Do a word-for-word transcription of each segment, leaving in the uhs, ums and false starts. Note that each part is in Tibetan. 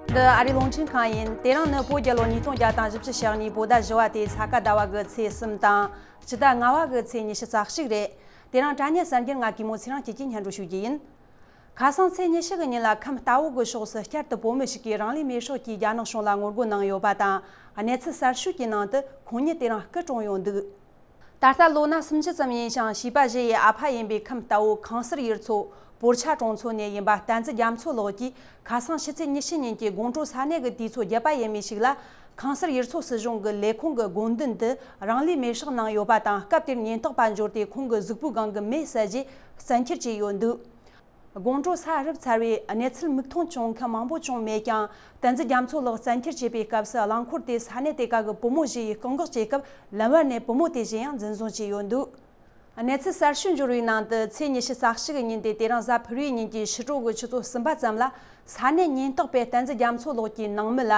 འདི་ཨ་རིའི་རླུང་འཕྲིན་ཁང་ཡིན། དེ་རིང་ནི་བོད་རྒྱལ་ལོ་ཉིས་སྟོང་བརྒྱ་དང་བཞི་བཅུ་ཞེ་གཉིས་བོད་ཟླ་བཞི་པ་དེ་ས་ག་ཟླ་བ་གི་ཚེས་གསུམ་དང་། སྤྱི་ཟླ་ལྔ་པ་གི་ཚེས་ཉི་ཤུ་རྩ་གཅིག་རེད། དེ་རིང་དྲ་བརྙན་གསར་འགྱུར་ང་གི་མོ་ཚེ་རིང་སྐྱིད་ཀྱིས་སྙན་སྒྲོན་ཞུ་རྒྱུ་ཡིན། ཁ་སང་ཚེས་ཉི་ཤུ་གི་ཉིན་ལ་ཁམས་རྟ་བོ་གི་ཕྱོགས་སུ་བསྐྱར་དུ་བོད་མི་ཞིག་གིས་རང་ལུས་མེར་སྲེག་གིས་རྒྱ་ནག་གཞུང་ལ་ངོ་རྒོལ་གནང་ཡོད་པ་དང་། གནས་ཚུལ་གསར་ཤོས་ཀྱི་ནང་དུ་ཁོང་ཉིད་དེ་རིང་སྐུ་གྲོངས་ཡོད་འདུག། ད་ལྟ་ལོ་ན་སུམ་ཅུ་ཙམ་ཡིན་ཞིང་བྱིས་པ་བཞི་ཡི་ཨ་ཕ་ཡིན་པའི་ཁམས་རྟ་བོ་ཁང་གསར་ཡུལ་ཚོ་བོར་ཆ་གྲོང་ཚོ་ནས་ཡིན་པ་བསྟན་འཛིན་རྒྱ་མཚོ་ལགས་ཀྱིས་ཁ་སང་ཕྱི་ཚེས་ཉི་ཤུ་ཉིན་གྱི་དགོང་དྲོ་ས་གནས་ཀྱི་དུས་ཚོད་བརྒྱད་པ་ཡས་མས་ཤིག་ལ་ཁང་གསར་ཡུལ་ཚོ་སྲིད་གཞུང་གི་ལས་ཁུངས་ཀྱི་དགོན་མདུན་དུ་རང་ལུས་མེར་སྲེག་གནང་ཡོད་པ་དང་། སྐབས་དེར་ཉེན་རྟོག་པ་འབྱོར་ཏེ་ཁོང་གི་གཟུགས་པོའི་སྒང་གི་མེ་བསད་རྗེས་བཙན་ཁྱེར་བྱས་ཡོད་འདུག། དགོང་དྲོ་ས་རུབ་ཚར་བའི་གནས་ཚུལ་མིག་མཐོང་བྱུང་མཁན་མང་པོ་བྱུང་མེད་ཀྱང་། བསྟན་འཛིན་རྒྱ་མཚོ་ལགས་བཙན་ཁྱེར་བྱས་པའི་སྐབས་སུ་རླངས་འཁོར་དེ་ས་གནས་དེ་ག་གི་བུ་མོ་བཞི་ཡིས་རྐང་འགག་བྱེད་སྐབས་ལམ་བར་ནས་བུ་མོ་དེ་བཞིན་ཡང་འཛིན་བཟུང་བྱས་ཡོད་འདུག། གནས་ཚུལ་གསར་ཤོས་འབྱོར་བའི་ནང་དུ་ཚེས་ཉི་ཤུ་རྩ་གཅིག་གི་ཉིན་དེ་དེ་རིང་གཟའ་ཕུར་བུའི་ཉིན་གྱི་ཕྱི་དྲོ་གི་ཆུ་ཚོད་གསུམ་པ་ཙམ་ལ་ས་གནས་ཉེན་རྟོག་པས་བསྟན་འཛིན་རྒྱ་མཚོ་ལགས་ཀྱི་ནང་མི་ལ།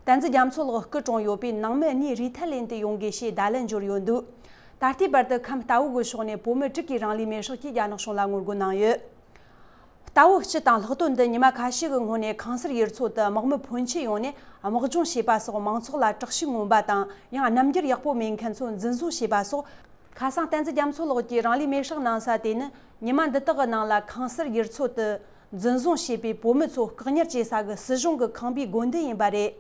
བསྟན་འཛིན་རྒྱ་མཚོ་ལགས་སྐུ་གྲོངས་ཡོད་པས་ནང་མི་གཉིས་རུས་ཐལ་ལེན་དུ་ཡོང་དགོས་ཞེས་བརྡ་ལན་འབྱོར་ཡོད་འདུག། ད་ལྟའི་བར་དུ་ཁམས་རྟ་བོ་གི་ཕྱོགས་ནས་བོད་མི་དྲུག་གིས་རང་ལུས་མེར་སྲེག་གིས་རྒྱ་ནག་གཞུང་ལ་ངོ་རྒོལ་གནང་ཡོད། རྟ་བོ་སྤྱི་དང་ལྷག་དོན་དུ་ཉི་མ་ཁ་ཤས་ཀྱི་སྔོན་ནས་ཁང་གསར་ཡུལ་ཚོ་དུ་དམག་མི་ཕོན་ཆེ་ཡོང་ནས་དམག་སྦྱོང་བྱས་པ་སོགས་མང་ཚོགས་ལ་དྲག་ཤུགས་མངོན་པ་དང་། ཡང་རྣམ་འགྱུར་ཡག་པོ་མེད་མཁན་ཚོ་འཛིན་བཟུང་བྱས་པ་སོགས། ཁ་སང་བསྟན་འཛིན་རྒྱ་མཚོ་ལགས་ཀྱིས་རང་ལུས་མེར་སྲེག་གནང་ས་དེ་ནི་ཉི་མ་འདི་དག་གི་ནང་ལ་ཁང་གསར་ཡུལ་ཚོ་དུ་འཛིན་བཟུང་བྱས་པའི་བོད་མི་ཚོ་བཀག་ཉར་བྱེད་ས་གི་སྲིད་གཞུང་གི་ཁང་པའི་དགོན་སྡེ་ཡིན་པ་རེད།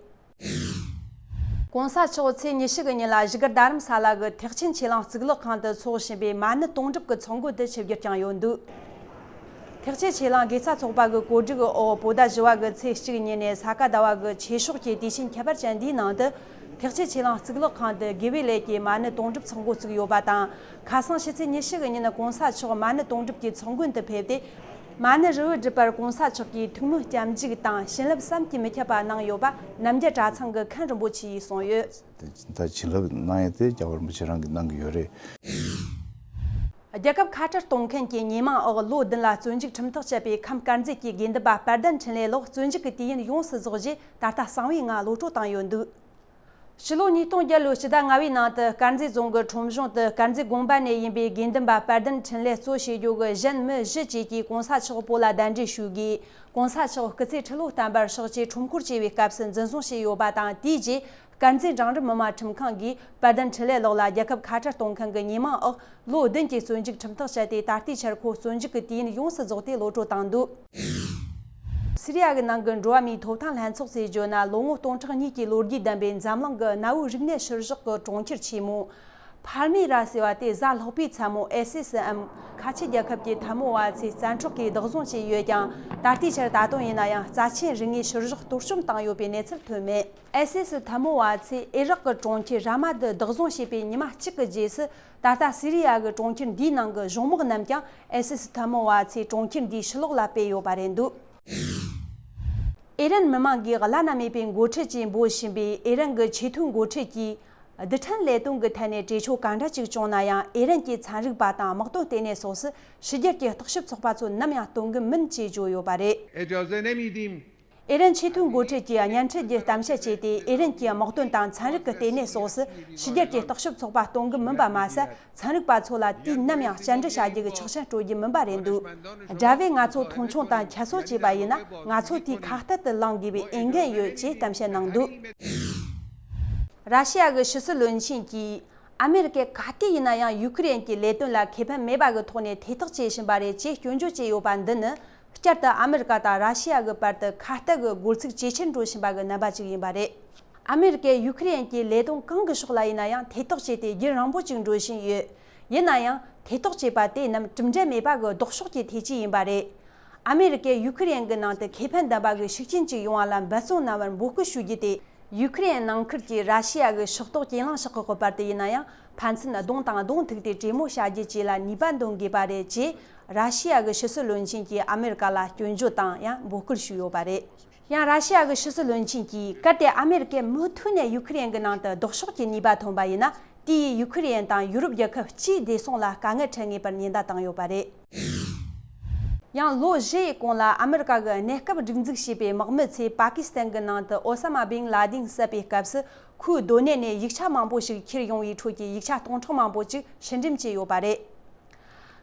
གོང་ས་མཆོག་ཚེས་ཉི་ཤུ་གི་ཉིན་ལ་བཞུགས་སྒར་རྡ་རམ་ས་ལ་གི་ཐེག་ཆེན་ཆོས་གླིང་གཙུག་ལག་ཁང་དུ་འཚོགས་བཞིན་པའི་མ་ཎི་དུང་སྒྲུབ་ཀྱི་ཚོགས་མགོན་དུ་ཆིབས་བསྒྱུར་བསྐྱངས་ཡོད་འདུག། ཐེག་ཆེན་ཆོས་གླིང་དགེ་རྩ་ཚོགས་པ་གི་གོ་སྒྲིག་འོག་བོད་ཟླ་བཞི་བ་གི་ཚེས་གཅིག་ཉིན་ནས་ས་ག་ཟླ་བ་གི་ཆོས་ཕྱོགས་ཀྱི་དུས་ཆེན་ཁྱད་པར་ཅན་འདིའི་ནང་དུ། ཐེག་ཆེན་ཆོས་གླིང་གཙུག་ལག་ཁང་དུ་དགེ་བའི་ལས་ཀྱི་མ་ཎི་དུང་སྒྲུབ་ཚོགས་འགོ་བཙུགས་ཡོད་པ་དང་། ཁ་སང་ཕྱི་ཚེས་ཉི་ཤུ་གི་ཉིན་གོང་ས་མཆོག་མ་ཎི་དུང་སྒྲུབ་ཀྱི་ཚོགས་མགོན་དུ་ཕེབས་ཏེ། མ་ཎི་རི་བོའི་སྒྲུབ་པར་གོང་ས་མཆོག་གིས་ཐུགས་སྨོན་སྐྱབས་འཇུག་དང་བྱིན་རླབས་བསམ་གྱིས་མི་ཁྱབ་པ་གནང་ཡོད་པ་རྣམ་རྒྱལ་གྲྭ་ཚང་གི་མཁན་རིན་པོ་ཆེ་ཡིས་གསུངས་ཡོད། ད་བྱིན་རླབས་གནང་ཡས་དེ་རྒྱལ་བ་རིན་པོ་ཆེ་རང་གིས་གནང་གི་ཡོད་རེད། རྒྱལ་ཁབ་ཁ་བྲལ་གཏོང་མཁན་གྱི་ཉེས་མིང་འོག་ལོ་བདུན་ལ་བཙོན་འཇུག་ཁྲིམས་ཐག་བཅད་པའི་ཁམས་དཀར་མཛེས་ཀྱི་དགེ་འདུན་པ་དཔལ་ལྡན་འཕྲིན་ལས་ལགས་བཙོན་འཇུག་གི་དུས་ཡུན་ཡོངས་སུ་རྫོགས་རྗེས་ད་ལྟ་གསང་བའི་ངང་གློད་གྲོལ་བཏང་ཡོད་འདུག། ཕྱི་ལོ་ཉིས་སྟོང་བརྒྱད་ལོའི་ཕྱི་ཟླ་ལྔ་པའི་ནང་དུ་དཀར་མཛེས་རྫོང་གི་ཁྲོམ་གཞུང་དུ་དཀར་མཛེས་དགོན་པ་ནས་ཡིན་པའི་དགེ་འདུན་པ་དཔལ་ལྡན་འཕྲིན་ལས་གཙོ་བྱེད་རྒྱུ་གི་གཞན་མི་བཞི་བཅས་ཀྱིས་གོང་ས་མཆོག་བོད་ལ་གདན་འདྲེན་ཞུས་དགོས། གོང་ས་མཆོག་སྐུ་ཚེ་ཁྲི་ལོ་བརྟན་པར་ཕྱག་བཅས་ཁྲོམ་སྐོར་བྱས་པའི་སྐབས་སུ་འཛིན་བཟུང་བྱས་ཡོད་པ་དང་། དེའི་རྗེས་དཀར་མཛེས་འབྲིང་རིམ་མི་དམངས་ཁྲིམས་ཁང་གིས་དཔལ་ལྡན་འཕྲིན་ལས་ལགས་ལ་རྒྱལ་ཁབ་ཁ་བྲལ་གཏོང་མཁན་གྱི་ཉེས་མིང་འོག་ལོ་བདུན་གྱི་བཙོན་འཇུག་ཁྲིམས་ཐག་བཅད་དེ། ད་ལྟའི་ཆར་ཁོ་བཙོན་འཇུག་གི་དུས་ཡུན་ཡོངས་སུ་རྫོགས་ཏེ་གློད་གྲོལ་བཏང་འདུག། སི་རི་ཡ་གི་ནང་གི་འགྲོ་བ་མིའི་ཐོབ་ཐང་ལྷན་ཚོགས་ཟེར་བརྗོད་ན། ལོ་ངོ་སྟོང་ཕྲག་གཉིས་ཀྱི་ལོ་རྒྱུས་ལྡན་པའི་འཛམ་གླིང་གི་གནའ་བོའི་རིག་གནས་ཤུལ་བཞག་གི་གྲོང་ཁྱེར་ཆེན་མོ་ཕཱལ་མི་ར་ཟེར་བ་དེ་གཟའ་ལྷག་པའི་མཚན་མོ་ཨེ་སི་ཨེསི་ཨེམ་ཁ་ཆེ་རྒྱལ་ཁབ་ཀྱི་འཐབ་མོ་བ་ཚོས་བཙན་འཕྲོག་གིས་བདག་བཟུང་བྱས་ཡོད་ཀྱང་། ད་ལྟའི་ཆར་ད་དུང་ཡིན་ན་ཡང་རྩ་ཆེན་རིག་གནས་ཤུལ་བཞག་གཏོར་བཅོམ་བཏང་ཡོད་པའི་གནས་ཚུལ་ཐོན་མེད། ཨེ་སི་ཨེསི་འཐབ་མོ་བ་ཚོས་ཨི་རག་གི་གྲོང་ཁྱེར་ར་མ་དུ་བདག་བཟུང་བྱས་པའི་ཉི་མ་གཅིག་གི་རྗེས་སུ། ད་ལྟ་སི་རི་ཡ་གི་གྲོང་ཁྱེར་འདིའི་ནང་གི་གཞུང་དམག་རྣམས་ཀྱང་ཨེ་སི་ཨེསི་འཐབ་མོ་བ་ཚོས་གྲོང་ཁྱེར་འདིའི་ཕྱི་ལོགས་ལ་སྤེལ་ཡོད་པ་རེད་འདུག། ཨི་རན་མི་དམངས་ཀྱིས་བླ་ན་མེད་པའི་འགོ་ཁྲིད་ཅེས་འབོད་བཞིན་པའི་ཨི་རན་གྱི་ཆེས་མཐོའི་འགོ་ཁྲིད་ཀྱིས། རྡུལ་ཕྲན་ལས་དོན་གྱི་ཐད་ནས་གྲོས་ཆོད་ག་འདྲ་ཅིག་བྱུང་ན་ཡང་། ཨི་རན་གྱི་ཚན་རིག་པ་དང་དམག་དོན་ལྟེ་གནས་སོགས་སུ་ཕྱི་རྒྱལ་གྱི་བརྟག་ཞིབ་ཚོགས་པ་ཚོ་ནམ་ཡང་གཏོང་གི་མིན་ཅེས་བརྗོད་ཡོད་པ་རེད། اجازه نمیدیم. ཨི་རན་ཆེས་མཐོའི་འགོ་ཁྲིད་ཀྱིས་བརྙན་འཕྲིན་གྱི་གཏམ་བཤད་བྱས་ཏེ། ཨི་རན་གྱི་དམག་དོན་དང་ཚན་རིག་གི་ལྟེ་གནས་སོགས་སུ་ཕྱི་རྒྱལ་གྱི་བརྟག་ཞིབ་ཚོགས་པ་གཏོང་གི་མིན་པ་མ་ཟད། ཚན་རིག་པ་ཚོ་ལ་དུས་ནམ་ཡང་བཅར་འདྲི་བྱ་རྒྱུ་གི་ཆོག་མཆན་སྤྲོད་རྒྱུ་མིན་པ་རེད་འདུག། དགྲ་བོས་ང་ཚོ་མཐོང་ཆུང་དང་ཁྱད་གསོད་བྱས་པ་ཡིན་ན། ང་ཚོ་དེའི་ཁ་གཏད་དུ་ལངས་དགོས་པའི་འོས་འགན་ཡོད་ཅེས་གཏམ་བཤད་གནང་འདུག། ར་ཤི་ཡ་གི་ཕྱི་སྲིད་བློན་ཆེན་གྱིས། ཨ་མེ་རི་ཀས་ག་དུས་ཡིན་ན་ཡང་ཡུ་ཁུ་རེན་གྱི་ལས་དོན་ལ་ཁེ་ཕན་མེད་པ་གི་ཐོག་ནས་ཐེ་གཏོགས་བྱེད་བཞིན་པ་རེད་ཅེས་སྐྱོན་བརྗོད་བྱས་ཡོད་པ་འདི་ནི། བསྐྱར་དུ་ཨ་མེ་རི་ཀ་དང་ར་ཤི་ཡ་གི་བར་དུ་ཁ་གཏད་ཀྱི་སྒོ་ཚུགས་ཇེ་ཆེར་འགྲོ་བཞིན་པ་གི་རྣམ་པ་ཅིག་ཡིན་པ་རེད། ཨ་མེ་རི་ཀས་ཡུ་ཁུ་རེན་གྱི་ལས་དོན་གང་གི་ཕྱོགས་ལ་ཡིན་ན་ཡང་ཐེ་གཏོགས་བྱས་ཏེ་རྒྱུན་རིང་པོ་ཅིག་འགྲོ་བཞིན་ཡོད། ཡིན་ན་ཡང་ཐེ་གཏོགས་བྱས་པ་དེ་རྣམས་གྲུབ་འབྲས་མེད་པ་གི་ལྡོག་ཕྱོགས་ཀྱི་ཐེ་ཇུས་ཡིན་པ་རེད། ཨ་མེ་རི་ཀས་ཡུ་ཁུ་རེན་གྱི་ནང་དུ་ཁེ་ཕན་ལྡན་པ་གི་ཤུགས་རྐྱེན་ཅིག་ཡོང་བ་ལ་འབད་བརྩོན་གནང་བར་འབོད་སྐུལ་ཞུ་རྒྱུ་དེ། ཡུ་ཁུ་རེན་ནང་ཁུལ་གྱི་ར་ཤི་ཡ་གི་ཕྱོགས་གཏོགས་གྱེན་ལངས་ཤག་ཁག་གི་བར་དུ་ཡིན་ན་ཡང་ཕན་ཚུན་གདོང་དང་གདོང་ཐུག་སྟེ་གྲོས་མོལ་བྱ་རྒྱུ་བཅས་ལ་ནུས་པ་འདོན་དགོས་པ་རེད་ཅེས་ར་ཤི་ཡ་གི་ཕྱི་སྲིད་བློན་ཆེན་གྱིས་ཨ་མེ་རི་ཀ་ལ་སྐྱོན་བརྗོད་དང་ཡང་འབོད་སྐུལ་ཞུས་ཡོད་པ་རེད། ཡང་ར་ཤི་ཡ་གི་ཕྱི་སྲིད་བློན་ཆེན་གྱིས་གལ་ཏེ་ཨ་མེ་རི་ཀས་མུ་མཐུད་ནས་ཡུ་ཁུ་རེན་གྱི་ནང་དུ་ལྡོག་ཕྱོགས་ཀྱི་ནུས་པ་ཐོན་པ་ཡིན་ན། དེ་ཡིས་ཡུ་ཁུ་རེན་དང་ཡུ་རོབ་རྒྱལ་ཁབ་སྤྱིའི་བདེ་སྲུང་ལ་དཀའ་ངལ་འཕྲད་ངེས་པར་ཉེན་བརྡ་བཏང་ཡོད་པ་རེད། ཡང་ལོ་བཞི་ཡི་གོང་ལ་ཨ་མེ་རི་ཀ་གི་གནས་སྐབས་སྒྲིག་འཛུགས་བྱས་པའི་དམག་མི་ཚོས་པ་ཀི་སི་ཐན་གྱི་ནང་དུ་ཨོ་ས་མ་བིན་ལ་དིན་བསད་པའི་སྐབས་སུ། ཁོའི་སྡོད་གནས་ནས་ཡིག་ཆ་མང་པོ་ཞིག་ཁྱེར་ཡོང་བའི་ཁྲོད་ཀྱི་ཡིག་ཆ་སྟོང་ཕྲག་མང་པོ་ཅིག་ཕྱིར་འགྲེམས་བྱས་ཡོད་པ་རེད།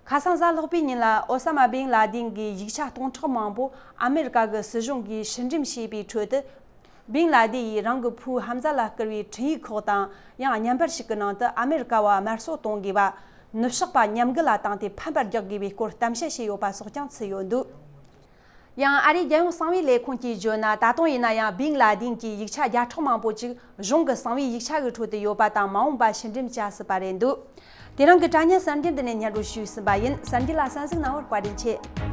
ཁ་སང་གཟའ་ལྷག་པའི་ཉིན་ལ་ཨོ་ས་མ་བིན་ལ་དིན་གྱི་ཡིག་ཆ་སྟོང་ཕྲག་མང་པོ་ཨ་མེ་རི་ཀ་གི་སྲིད་གཞུང་གིས་ཕྱིར་འགྲེམས་བྱས་པའི་ཁྲོད་དུ། བིན་ལ་དི་ཡིས་རང་གི་བུ་ཧམ་ཛ་ལ་བསྐུར་བའི་འཕྲིན་ཡིག་ཁག་དང་། ཡང་བརྙན་པར་ཞིག་གི་ནང་དུ་ཨ་མེ་རི་ཀ་བ་དམར་གསོད་གཏོང་དགོས་པ། ནུབ་ཕྱོགས་པ་ཉམས་རྒུད་ལ་བཏང་སྟེ་ཕམ་པར་རྒྱག་དགོས་པའི་སྐོར་གཏམ་བཤད་བྱས་ཡོད་པ་སོགས་ཀྱང་ཚུད་ཡོད་འདུག། ཡང་ཨ་རིའི་རྒྱལ་ཡོངས་གསང་བའི་ལས་ཁུངས་ཀྱིས་བརྗོད་ན། ད་དུང་ཡིན་ན་ཡང་བིན་ལ་དིན་གྱི་ཡིག་ཆ་བརྒྱ་ཕྲག་མང་པོ་ཅིག་གཞུང་གི་གསང་བའི་ཡིག་ཆ་གི་ཁྲོད་དུ་ཡོད་པ་དང་། མ་འོངས་པ་ཕྱིར་འགྲེམས་བྱ་སྲིད་པ་རེད་འདུག། དེ་རིང་གི་དྲ་བརྙན་གསར་འགྱུར་འདི་ནས་སྙན་སྒྲོན་ཞུས་ཟིན་པ་ཡིན། གསར་འགྱུར་ལ་གསན་གཟིགས་གནང་བར་བཀའ་དྲིན་ཆེ།